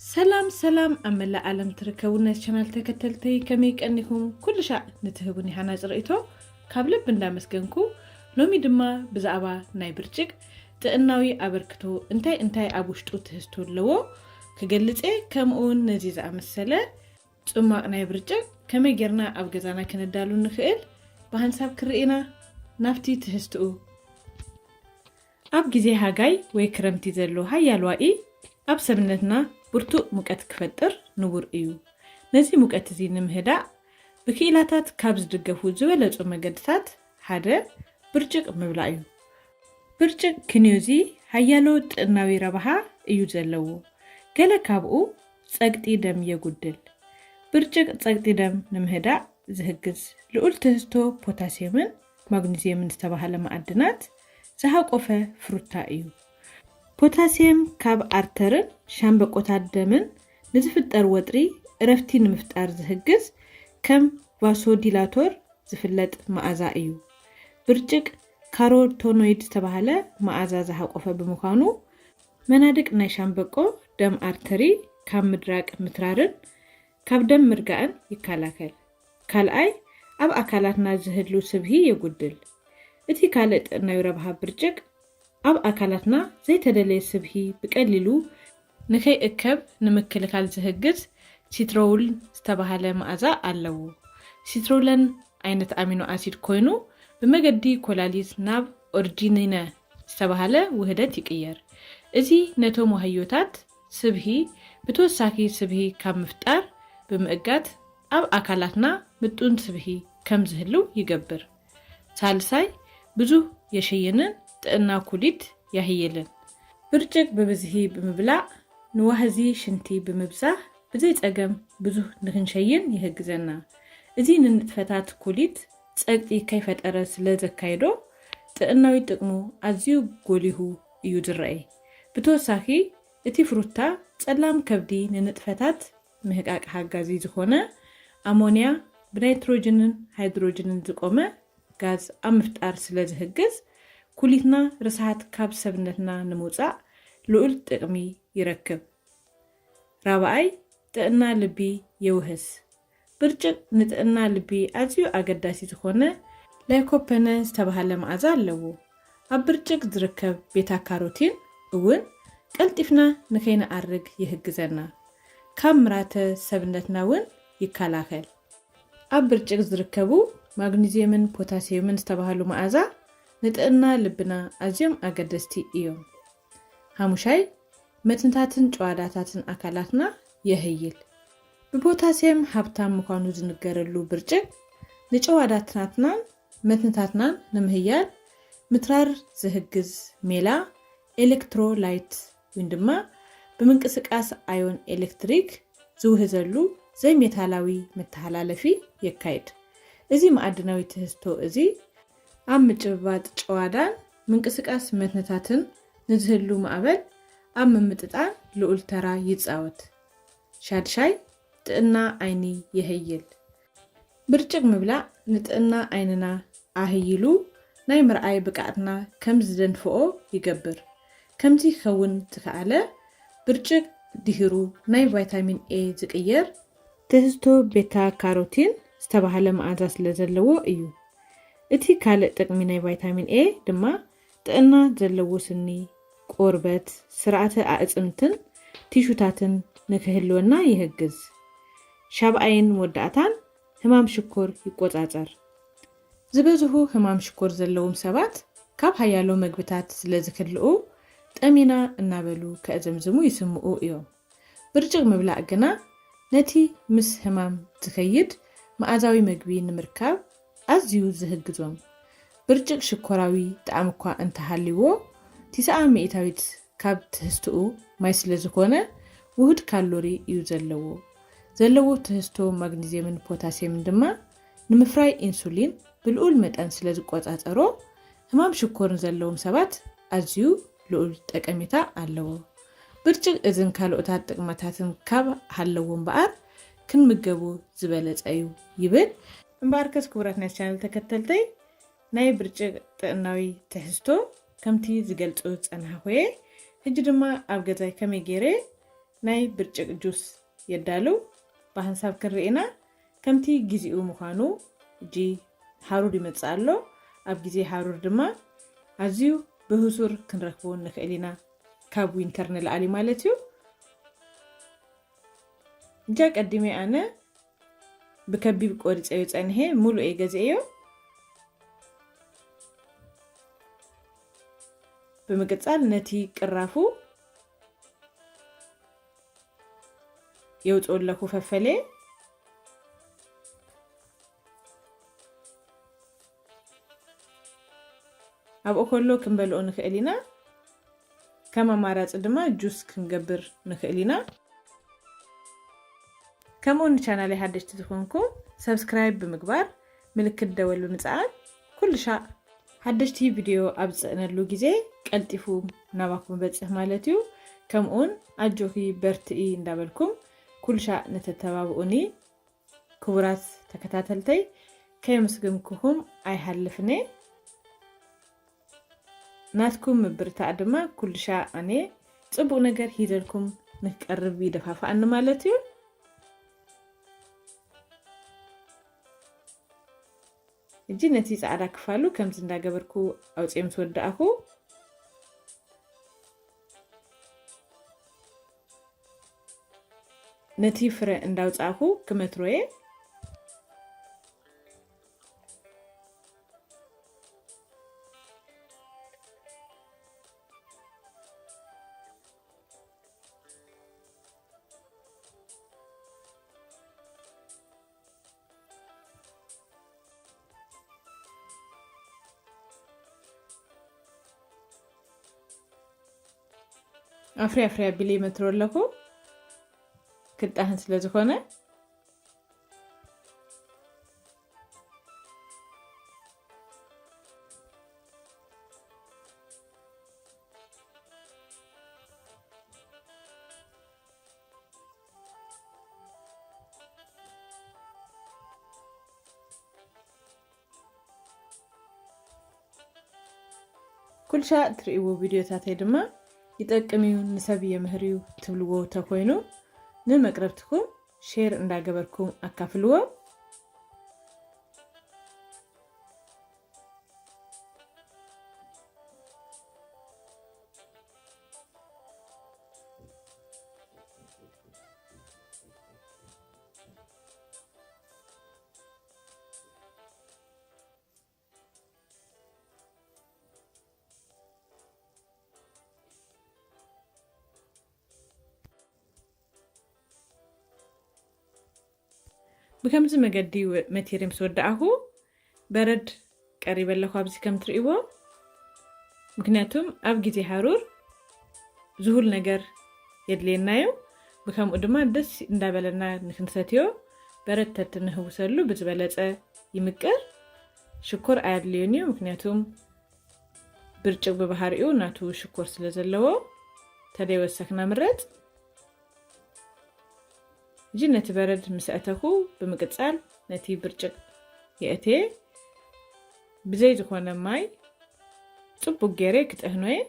ሰላም ሰላም፣ ኣብ መላእ ዓለም ትርከቡ ናይ ቻናል ተከተልተይ ከመይ ቀኒኹም? ኩሉ ሻዕ ንትህቡኒ ሃናፂ ርእይቶ ካብ ልብ እንዳመስገንኩ፣ ሎሚ ድማ ብዛዕባ ናይ ብርጭቅ ጥዕናዊ ኣበርክቶ፣ እንታይ እንታይ ኣብ ውሽጡ ትህዝቶ ኣለዎ ክገልጽ እየ። ከምኡ እውን ነዚ ዝኣመሰለ ጽሟቕ ናይ ብርጭቅ ከመይ ጌርና ኣብ ገዛና ክነዳሉ ንኽእል ብሃንሳብ ክርኢና ናብቲ ትህዝትኡ። ኣብ ግዜ ሃጋይ ወይ ክረምቲ ዘሎ ሃያል ዋኢ ኣብ ሰብነትና ብርቱእ ሙቀት ክፈጥር ንቡር እዩ። ነዚ ሙቀት እዚ ንምህዳእ ብክኢላታት ካብ ዝድገፉ ዝበለጹ መገድታት ሓደ ብርጭቅ ምብላዕ እዩ። ብርጭቅ ክንዮዚ ሃያሎ ጥዕናዊ ረብሃ እዩ ዘለዎ። ገለ ካብኡ ጸቅጢ ደም የጉድል። ብርጭቅ ጸቅጢ ደም ንምህዳእ ዝህግዝ ልዑል ትህዝቶ ፖታስየምን ማግኒዝየምን ዝተባህለ መኣድናት ዝሃቆፈ ፍሩታ እዩ። ፖታስየም ካብ ኣርተርን ሻምበቆታት ደምን ንዝፍጠር ወጥሪ እረፍቲ ንምፍጣር ዝህግዝ ከም ቫሶዲላቶር ዝፍለጥ መኣዛ እዩ። ብርጭቅ ካሮቶኖይድ ዝተባህለ መኣዛ ዝሃቆፈ ብምዃኑ መናድቅ ናይ ሻምበቆ ደም ኣርተሪ ካብ ምድራቅ ምትራርን ካብ ደም ምርጋእን ይከላከል። ካልኣይ፣ ኣብ ኣካላትና ዝህሉ ስብሂ የጉድል። እቲ ካልእ ጥዕናዊ ረብሃ ብርጭቅ ኣብ ኣካላትና ዘይተደለየ ስብሂ ብቀሊሉ ንከይእከብ ንምክልካል ዝህግዝ ሲትሮውል ዝተባህለ መኣዛ ኣለዎ። ሲትሮለን ዓይነት ኣሚኖ ኣሲድ ኮይኑ ብመገዲ ኮላሊት ናብ ኦርጂኒነ ዝተባህለ ውህደት ይቅየር። እዚ ነቶም ዋህዮታት ስብሂ ብተወሳኺ ስብሂ ካብ ምፍጣር ብምእጋድ ኣብ ኣካላትና ምጡን ስብሂ ከም ዝህልው ይገብር። ሳልሳይ፣ ብዙህ የሸይንን ጥዕና ኩሊት ያህይልን። ብርጭቅ ብብዝሂ ብምብላዕ ንዋህዚ ሽንቲ ብምብዛህ ብዘይ ጸገም ብዙህ ንክንሸይን ይህግዘና። እዚ ንንጥፈታት ኩሊት ጸቅጢ ከይፈጠረ ስለ ዘካይዶ ጥዕናዊ ጥቅሙ ኣዝዩ ጎሊሁ እዩ ዝረኣይ። ብተወሳኺ እቲ ፍሩታ ጸላም ከብዲ ንንጥፈታት ምህቃቅ ሓጋዚ ዝኾነ ኣሞንያ ብናይትሮጅንን ሃይድሮጅንን ዝቆመ ጋዝ ኣብ ምፍጣር ስለ ዝህግዝ ኩሊትና ርስሓት ካብ ሰብነትና ንምውጻእ ልዑል ጥቅሚ ይረክብ። ራብኣይ፣ ጥዕና ልቢ የውህስ። ብርጭቅ ንጥዕና ልቢ ኣዝዩ ኣገዳሲ ዝኾነ ላይኮፐነ ዝተባህለ መኣዛ ኣለዎ። ኣብ ብርጭቅ ዝርከብ ቤታ ካሮቲን እውን ቀልጢፍና ንከይንኣርግ ይህግዘና። ካብ ምራተ ሰብነትና እውን ይከላኸል። ኣብ ብርጭቅ ዝርከቡ ማግኒዝየምን ፖታስየምን ዝተባህሉ መኣዛ ንጥዕና ልብና ኣዝዮም ኣገደስቲ እዮም። ሓሙሻይ፣ መትንታትን ጨዋዳታትን ኣካላትና የህይል። ብፖታስየም ሃብታም ምዃኑ ዝንገረሉ ብርጭቅ ንጨዋዳትናትናን መትንታትናን ንምህያል ምትራር ዝህግዝ ሜላ ኤሌክትሮላይት ወይ ድማ ብምንቅስቃስ ኣዮን ኤሌክትሪክ ዝውህዘሉ ዘይሜታላዊ መተሓላለፊ የካይድ። እዚ መኣድናዊ ትህዝቶ እዚ ኣብ ምጭብባጥ ጨዋዳን ምንቅስቃስ መትንታትን ንዝህሉ ማዕበል ኣብ ምምጥጣን ልዑል ተራ ይጻወት። ሻድሻይ፣ ጥዕና ዓይኒ የህይል። ብርጭቅ ምብላዕ ንጥዕና ዓይንና ኣህይሉ ናይ ምርኣይ ብቅዓትና ከም ዝደንፍኦ ይገብር። ከምዚ ክኸውን ዝከኣለ ብርጭቅ ድሂሩ ናይ ቫይታሚን ኤ ዝቅየር ትህዝቶ ቤታ ካሮቲን ዝተባህለ መኣዛ ስለ ዘለዎ እዩ። እቲ ካልእ ጥቅሚ ናይ ቫይታሚን ኤ ድማ ጥዕና ዘለዎ ስኒ፣ ቆርበት፣ ስርዓተ ኣዕፅምትን ቲሹታትን ንክህልወና ይህግዝ። ሻብኣይን መወዳእታን ህማም ሽኮር ይቆጻጸር። ዝበዝሁ ህማም ሽኮር ዘለዎም ሰባት ካብ ሓያሎ መግብታት ስለ ዝክልኡ ጠሚና እናበሉ ከእዘምዝሙ ይስምኡ እዮም። ብርጭቅ ምብላዕ ግና ነቲ ምስ ህማም ዝኸይድ መኣዛዊ መግቢ ንምርካብ ኣዝዩ ዝህግዞም። ብርጭቅ ሽኮራዊ ጣዕሚ እኳ እንተሃልይዎ፣ ትስዓ ሚእታዊት ካብ ትህዝትኡ ማይ ስለ ዝኾነ ውሁድ ካሎሪ እዩ ዘለዎ። ዘለዎ ትህዝቶ ማግኒዝየምን ፖታስየምን ድማ ንምፍራይ ኢንሱሊን ብልዑል መጠን ስለ ዝቆጻጸሮ፣ ህማም ሽኮር ንዘለዎም ሰባት ኣዝዩ ልዑል ጠቀሜታ ኣለዎ። ብርጭቅ እዝን ካልኦታት ጥቅምታትን ካብ ሃለዎ እምበኣር ክንምገቡ ዝበለጸ እዩ ይብል። እምበኣርከስ ክቡራት ናይ ቻነል ተከተልተይ ናይ ብርጭቅ ጥዕናዊ ትሕዝቶ ከምቲ ዝገልጹ ዝጸናሕኩ እየ። ሕጂ ድማ ኣብ ገዛይ ከመይ ገይረ ናይ ብርጭቅ ጁስ የዳልው። ብሓንሳብ ክንርኢና ከምቲ ግዜኡ ምዃኑ፣ እጂ ሃሩር ይመጽእ ኣሎ። ኣብ ግዜ ሃሩር ድማ ኣዝዩ ብህሱር ክንረክቦ ንኽእል ኢና፣ ካብ ዊንተር ንላዕሊ ማለት እዩ። እጃ ቀዲሜ ኣነ ብከቢብ ቆሪጸዮ ጸንሔ፣ ሙሉእ እየ ገዚኤዮ። ብምቅጻል ነቲ ቅራፉ የውጽኦ ኣለኹ ፈፈሌ። ኣብኡ ከሎ ክንበልኦ ንኽእል ኢና። ከም ኣማራጺ ድማ ጁስ ክንገብር ንኽእል ኢና። ከምኡ ንቻናለይ ሓደሽቲ ዝኾንኩም ሰብስክራይብ ብምግባር፣ ምልክት ደወል ብምጽዓን፣ ኩሉ ሻዕ ሓደሽቲ ቪድዮ ኣብ ዝጽዕነሉ ግዜ ቀልጢፉ ናባኩም በጽሕ ማለት እዩ። ከምኡውን ኣጆኺ በርትኢ እንዳበልኩም ኩሉ ሻዕ ንተተባብኡኒ ክቡራት ተከታተልተይ ከየመስገንኩኹም ኣይሃልፍን እየ። ናትኩም ምብርታዕ ድማ ኩሉ ሻዕ ኣነ ጽቡቅ ነገር ሂዘልኩም ንክቀርብ ይደፋፍኣኒ ማለት እዩ። እጂ ነቲ ጻዕዳ ክፋሉ ከምዚ እንዳገበርኩ ኣውጽኤ ምስ ወዳእኩ፣ ነቲ ፍረ እንዳውጻእኩ ክመትሮየ። ኣፍርያ ኣፍርያ ኣቢለ ይመትሮ ኣለኹ፣ ክጣህን ስለ ዝኾነ። ኩልሻ እትርእይዎ ቪድዮታተይ ድማ ይጠቅም እዩ፣ ንሰብ የምህር እዩ ትብልዎ ተኮይኑ፣ ንመቅረብትኩም ሼር እንዳገበርኩም ኣካፍልዎ። ብከምዚ መገዲ መቲረ ምስ ወዳእኹ፣ በረድ ቀሪበ ኣለኹ። ኣብዚ ከም ትርእይዎ፣ ምክንያቱም ኣብ ግዜ ሃሩር ዝሁል ነገር የድልየና እዩ። ብከምኡ ድማ ደስ እንዳበለና ንክንሰትዮ፣ በረድ ተትንህውሰሉ ብዝበለጸ ይምቅር። ሽኮር ኣየድልዮን እዩ፣ ምክንያቱም ብርጭቅ ብባህሪኡ ናቱ ሽኮር ስለ ዘለዎ፣ ተደይወሰክና ምረጽ። እጂ ነቲ በረድ ምስ ኣእተኹ፣ ብምቅጻል ነቲ ብርጭቅ የእትየ። ብዘይ ዝኾነ ማይ ጽቡቅ ገይረ ክጠህኖ እየ።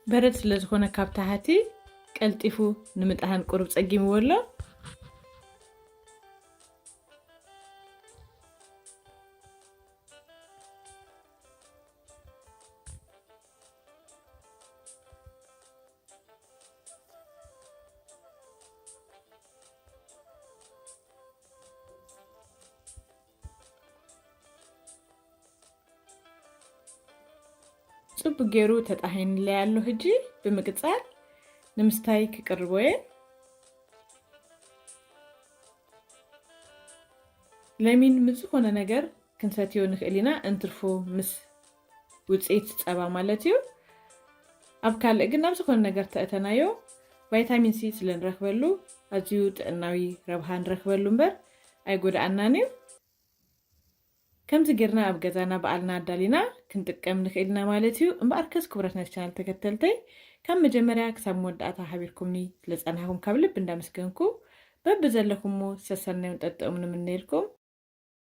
በረድ ስለ ዝኾነ ካብ ታሕቲ ቀልጢፉ ንምጥሃን ቁሩብ ጸጊምዎ ኣሎ። ጽቡቅ ገይሩ ተጣሂንለይ ኣሎ። ሕጂ ብምቅጻል ንምስታይ ክቅርቦ እየ። ለሚን ምስ ዝኾነ ነገር ክንሰትዮ ንኽእል ኢና፣ እንትርፎ ምስ ውጽኢት ጸባ ማለት እዩ። ኣብ ካልእ ግን ናብ ዝኾነ ነገር ተእተናዮ ቫይታሚን ሲ ስለ ንረኽበሉ ኣዝዩ ጥዕናዊ ረብሃ ንረኽበሉ እምበር ኣይጎድኣናን እዩ። ከምዚ ጌርና ኣብ ገዛና በዓልና ኣዳሊና ክንጥቀም ንኽእል ኢና ማለት እዩ። እምበኣርከስ ክቡራት ናይ ቻናል ተከተልተይ ካብ መጀመርያ ክሳብ መወዳእታ ሓቢርኩምኒ ስለ ጸናሕኩም ካብ ልቢ እንዳመስገንኩ በብዘለኹሞ ሰሰናዩን ጠጥኦምን ንምነየልኩም።